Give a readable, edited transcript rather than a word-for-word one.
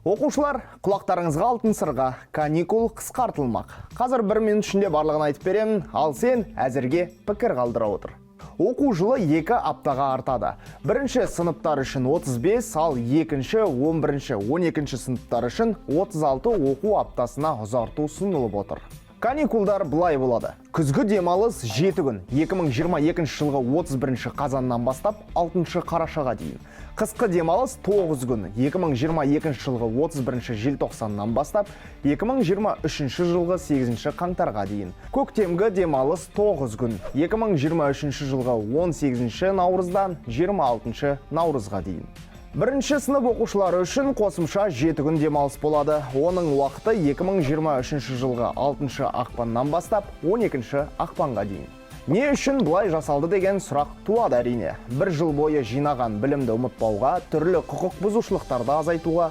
Оқушылар, құлақтарыңызға алтын сырға, каникул қысқартылмақ. Қазір бір минут ішінде барлығын айтып беремін, ал сен әзірге пікір қалдыра отыр. Оқу жылы 2 аптаға артады. Бірінші сыныптар үшін 35, ал екінші, 11-ші, 12 сыныптар үшін 36 оқу аптасына ұзарту ұсынылып отыр. Каникулдар былай болады. Күзгі демалыс 7 күн, 2022 жылғы 31 қазаннан бастап 6 қарашаға дейін. Қысқы демалыс 9 күн, 2022 жылғы 31 желтоқсаннан бастап 2023 жылғы 8 қаңтарға дейін. Көктемгі демалыс 9 күн, 2023 жылғы 18 наурыздан 26 наурызға дейін. Бірінші сынып оқушылары үшін қосымша 7 күн демалыс болады. Оның уақыты 2023 жылғы 6 ақпаннан бастап 12 ақпанға дейін. Не үшін бұлай жасалды деген сұрақ туады, әрине. Бір жыл бойы жинаған білімді ұмытпауға, түрлі құқық бұзушылықтарды азайтуға,